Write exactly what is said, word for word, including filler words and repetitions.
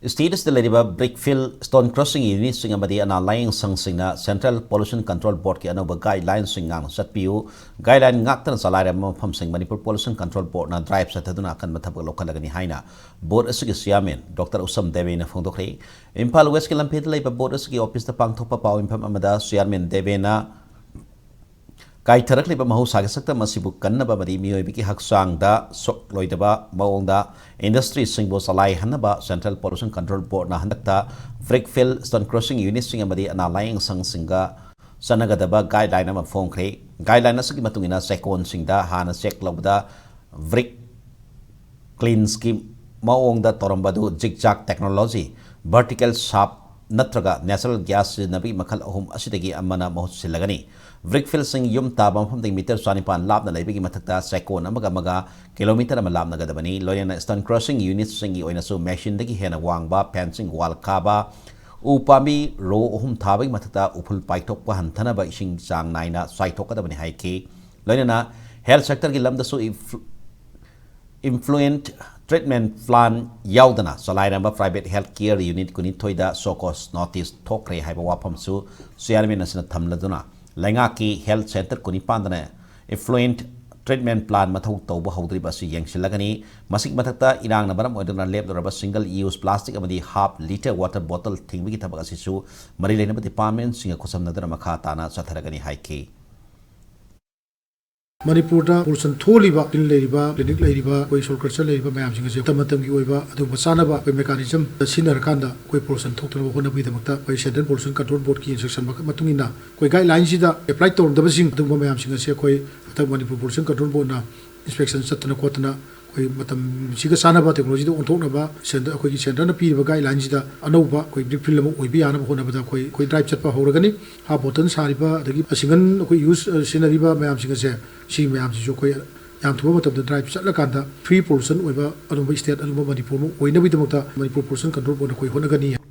State ꯑꯁꯤꯗ ꯂꯩꯔꯤꯕ ꯕ꯭ꯔꯤꯛꯐꯤꯜ, stone ꯀ꯭ꯔꯁꯤꯡ ꯌꯨꯅꯤꯠꯁꯤꯡ ꯑꯃꯗꯤ ꯑꯅꯥ ꯂꯥꯌꯦꯡ ꯁꯪꯁꯤꯡꯅ Central Pollution Control Boardꯀꯤ ꯑꯅꯧꯕ guidelineꯁꯤꯡ ꯉꯥꯛꯅ ꯆꯠꯄꯤꯌꯨ꯫ Guideline ꯉꯥꯛꯇꯅ ꯆꯂꯥꯏꯔꯝꯕ ꯃꯐꯝꯁꯤꯡ ꯃꯅꯤꯄꯨꯔ Pollution Control Boardꯅ drive ꯆꯠꯊꯗꯨꯅ ꯑꯀꯟꯕ ꯊꯕꯛ ꯂꯧꯈꯠꯂꯒꯅꯤ ꯍꯥꯏꯅ board ꯑꯁꯤꯒꯤ chairman Doctor ꯎꯁꯝ ꯗꯦꯕꯦꯅ ꯐꯣꯡꯗꯣꯛꯈ꯭ꯔꯦ꯫ ꯏꯝꯐꯥꯜ Westꯀꯤ ꯂꯝꯐꯦꯜꯗ ꯂꯩꯕ board ꯑꯁꯤꯒꯤ officeꯇ ꯄꯥꯡꯊꯣꯛꯄ ꯄꯥꯎ ꯃꯤꯐꯝ ꯑꯃꯗ chairman ꯗꯦꯕꯦꯅ ꯀꯥꯏꯊꯔꯛꯂꯤꯕ ꯃꯍꯧꯁꯥꯒꯤ ꯁꯛꯇꯝ ꯑꯁꯤꯕꯨ ꯀꯟꯅꯕ ꯑꯃꯗꯤ ꯃꯤꯑꯣꯏꯕꯒꯤ ꯍꯛꯆꯥꯡꯗ ꯁꯣꯛꯂꯣꯏꯗꯕ ꯃꯑꯣꯡꯗ industryꯁꯤꯡꯕꯨ ꯆꯂꯥꯏꯍꯟꯅꯕ Central Pollution Control Boardꯅ ꯍꯟꯗꯛꯇ ꯕ꯭ꯔꯤꯛꯐꯤꯜ, ꯁ꯭ꯇꯣꯟ ꯀ꯭ꯔꯁꯤꯡ ꯌꯨꯅꯤꯠꯁꯤꯡ ꯑꯃꯗꯤ ꯑꯅꯥ ꯂꯥꯌꯦꯡ ꯁꯪꯁꯤꯡꯒ ꯆꯠꯅꯒꯗꯕ guideline ꯑꯃ ꯐꯣꯡꯈ꯭ꯔꯦ꯫ Guideline ꯑꯁꯤꯒꯤ ꯃꯇꯨꯡ ꯏꯟꯅ ꯆꯦꯛꯀꯣꯟꯁꯤꯡꯗ ꯍꯥꯟꯅ check ꯂꯧꯕꯗ ꯕ꯭ꯔꯤꯛ ꯀ꯭ꯂꯤꯟꯁꯀꯤ ꯃꯑꯣꯡꯗ ꯇꯧꯔꯝꯕ ꯑꯗꯨ zigzag technology, vertical shaft ꯅꯠꯇ꯭ꯔꯒ natural gas ꯁꯤꯖꯤꯟꯅꯕꯒꯤ ꯃꯈꯜ ꯑꯍꯨꯝ ꯑꯁꯤꯗꯒꯤ ꯑꯃꯅ ꯃꯍꯨꯠ ꯁꯤꯜꯂꯒꯅꯤ꯫ ꯕ꯭ꯔꯤꯛꯐꯤꯜꯁꯤꯡ ꯌꯨꯝ ꯇꯥꯕ ꯃꯐꯝꯗꯒꯤ meter ꯆꯅꯤꯄꯥꯟ ꯂꯥꯞꯅ ꯂꯩꯕꯒꯤ ꯃꯊꯛꯇ ꯆꯦꯛꯀꯣꯟ ꯑꯃꯒ ꯑꯃꯒ kilometre ꯑꯃ ꯂꯥꯞꯅꯒꯗꯕꯅꯤ꯫ ꯂꯣꯏꯅꯅ stone crushing unitꯁꯤꯡꯒꯤ ꯑꯣꯏꯅꯁꯨ machineꯗꯒꯤ ꯍꯦꯟꯅ ꯋꯥꯡꯕ fencing wall ꯈꯥꯕ, ꯎ ꯄꯥꯝꯕꯤ row ꯑꯍꯨꯝ ꯊꯥꯕꯒꯤ ꯃꯊꯛꯇ ꯎꯐꯨꯜ ꯄꯥꯏꯊꯣꯛꯄ ꯍꯟꯊꯅꯕ ꯏꯁꯤꯡ ꯆꯥꯡ ꯅꯥꯏꯅ ꯆꯥꯏꯊꯣꯛꯀꯗꯕꯅꯤ ꯍꯥꯏꯈꯤ꯫ ꯂꯣꯏꯅꯅ health sectorꯒꯤ ꯂꯝꯗꯁꯨ efflu-, effluent treatment plant ꯌꯥꯎꯗꯅ ꯆꯂꯥꯏꯔꯝꯕ private health care unit ꯀꯨꯟꯅꯤꯊꯣꯏꯗ show cause notice ꯊꯣꯛꯈ꯭ꯔꯦ ꯍꯥꯏꯕ ꯋꯥꯐꯝꯁꯨ chairman ꯑꯁꯤꯅ ꯊꯝꯂꯗꯨꯅ, ꯂꯩꯉꯥꯛꯀꯤ health centre ꯀꯨꯟꯅꯤꯄꯥꯟꯗꯅ effluent treatment plant ꯃꯊꯧ ꯇꯧꯕ ꯍꯧꯗ꯭ꯔꯤꯕ ꯑꯁꯤ ꯌꯦꯡꯁꯤꯜꯂꯒꯅꯤ꯫ ꯃꯁꯤꯒꯤ ꯃꯊꯛꯇ ꯏꯔꯥꯡꯅ ꯃꯔꯝ ꯑꯣꯏꯗꯨꯅ ꯂꯦꯞꯂꯨꯔꯕ single use plastic ꯑꯃꯗꯤ half litre water bottle ꯊꯤꯡꯕꯒꯤ ꯊꯕꯛ ꯑꯁꯤꯁꯨ ꯃꯔꯤ ꯂꯩꯅꯕ departmentꯁꯤꯡꯒ ꯈꯨꯠꯁꯝꯅꯗꯨꯅ ꯃꯈꯥ ꯇꯥꯅ ꯆꯠꯊꯔꯒꯅꯤ ꯍꯥꯏꯈꯤ꯫ ꯃꯅꯤꯄꯨꯔꯗ pollution ꯊꯣꯛꯍꯜꯂꯤꯕ, ꯂꯩꯔꯤꯕ, clinic ꯂꯩꯔꯤꯕ, ꯑꯩꯈꯣꯏ soil crusher ꯂꯩꯔꯤꯕ ꯃꯌꯥꯝꯁꯤꯡ ꯑꯁꯦ ꯃꯇꯝ ꯃꯇꯝꯒꯤ ꯑꯣꯏꯕ ꯑꯗꯨꯒꯨꯝꯕ ꯆꯥꯅꯕ ꯑꯩꯈꯣꯏ mechanism ꯁꯤꯖꯤꯟꯅꯔꯀꯥꯟꯗ ꯑꯩꯈꯣꯏ pollution ꯊꯣꯛꯇꯅꯕ ꯍꯣꯠꯅꯕꯒꯤꯗꯃꯛꯇ ꯑꯩꯈꯣꯏ Central Pollution Control Boardꯀꯤ instruction ꯃꯈ-, ꯃꯇꯨꯡ ꯏꯟꯅ ꯑꯩꯈꯣꯏ guidelineꯁꯤꯗ apply ꯇꯧꯔꯝꯗꯕꯁꯤꯡ ꯑꯗꯨꯒꯨꯝꯕ ꯃꯌꯥꯝꯁꯤꯡ ꯑꯁꯦ ꯑꯩꯈꯣꯏ ꯍꯟꯗꯛ ꯃꯅꯤꯄꯨꯔ Pollution Control Boardꯅ inspection ꯆꯠꯇꯅ ꯈꯣꯠꯇꯅ ꯑꯩꯈꯣꯏ ꯃꯇꯝꯁꯤꯒ ꯆꯥꯟꯅꯕ technologyꯗ ꯑꯣꯟꯊꯣꯛꯅꯕ centre, ꯑꯩꯈꯣꯏꯒꯤ centreꯅ ꯄꯤꯔꯤꯕ guidelineꯁꯤꯗ ꯑꯅꯧꯕ ꯑꯩꯈꯣꯏ brick field ꯑꯃ ꯑꯣꯏꯕ ꯌꯥꯅꯕ ꯍꯣꯠꯅꯕꯗ ꯑꯩꯈꯣꯏ, ꯑꯩꯈꯣꯏ drive ꯆꯠꯄ ꯍꯧꯔꯒꯅꯤ꯫ Half bottle ꯁꯥꯔꯤꯕ ꯑꯗꯒꯤ single ꯑꯩꯈꯣꯏ use, ꯑ, ꯁꯤꯖꯤꯟꯅꯔꯤꯕ ꯃꯌꯥꯝꯁꯤꯡ ꯑꯁꯦ, ꯁꯤ ꯃꯌꯥꯝꯁꯤꯁꯨ ꯑꯩꯈꯣꯏ ꯌꯥꯝ ꯊꯨꯕ ꯃꯇꯝꯗ drive ꯆꯠꯂꯀꯥꯟꯗ free pollution ꯑꯣꯏꯕ ꯑꯗꯨꯝꯕ state ꯑꯗꯨꯝꯕ ꯃꯅꯤꯄꯨꯔ ꯑꯃ ꯑꯣꯏꯅꯕꯒꯤꯗꯃꯛꯇ ꯃꯅꯤꯄꯨꯔ Pollution Control Boardꯅ ꯑꯩꯈꯣꯏ ꯍꯣꯠꯅꯒꯅꯤ꯫